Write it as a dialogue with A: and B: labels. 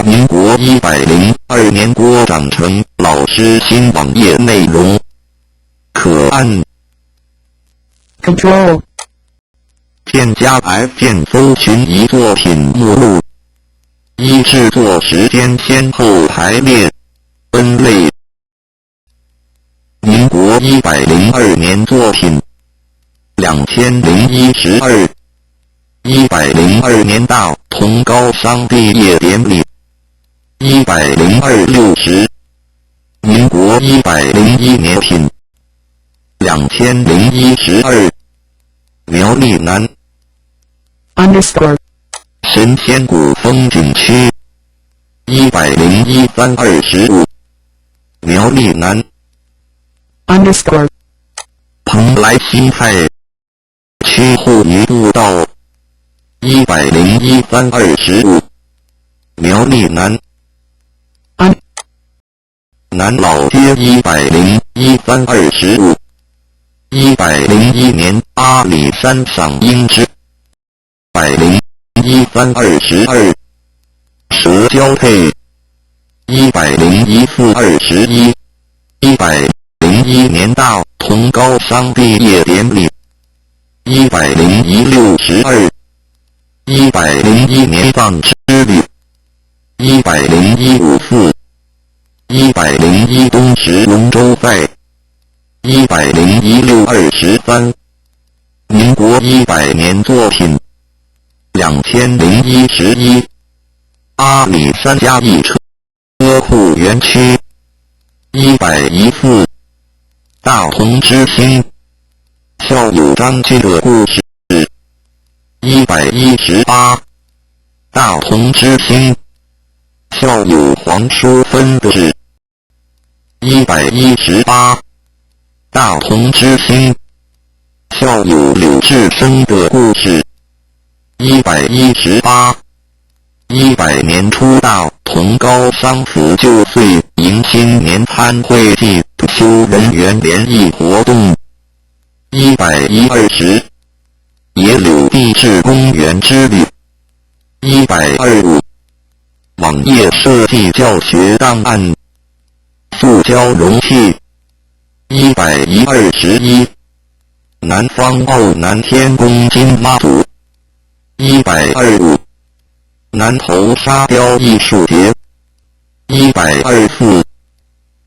A: 民國102年郭長成老師新網頁內容，可按
B: Control.
A: 鍵加 F 鍵搜尋一作品目錄，依製作時間先後排列分類。民國102年作品，2012，102年大同高商畢業典禮，102 60，民國101年品，2012，苗栗南
B: Underscore.
A: 神仙谷風景區，101 3 25，苗栗南
B: Underscore.
A: 蓬萊新泰區護漁步道，101 3 25，苗栗南
B: Un.
A: 南老街101 3 25，101年阿里山賞櫻之101 3 22，蛇交配，101 4 21，101年大同高商畢業典禮，101 62，101年藏之旅，101 54，101東石龍舟賽，101 6 23，民國100年作品，2011，阿里山嘉義車庫園區，114，大同之星，校友張俊的故事，118，大同之星，校友黃淑芬的事，118，大同之星，校友柳志生的故事，118，100年初大同高商辭舊歲迎新年餐會暨退休人員聯誼活動，110，野柳地質公園之旅，125，網頁設計教學檔案，塑膠容器，121，南方澳南天宮金媽祖，125，南投沙雕藝術節，124。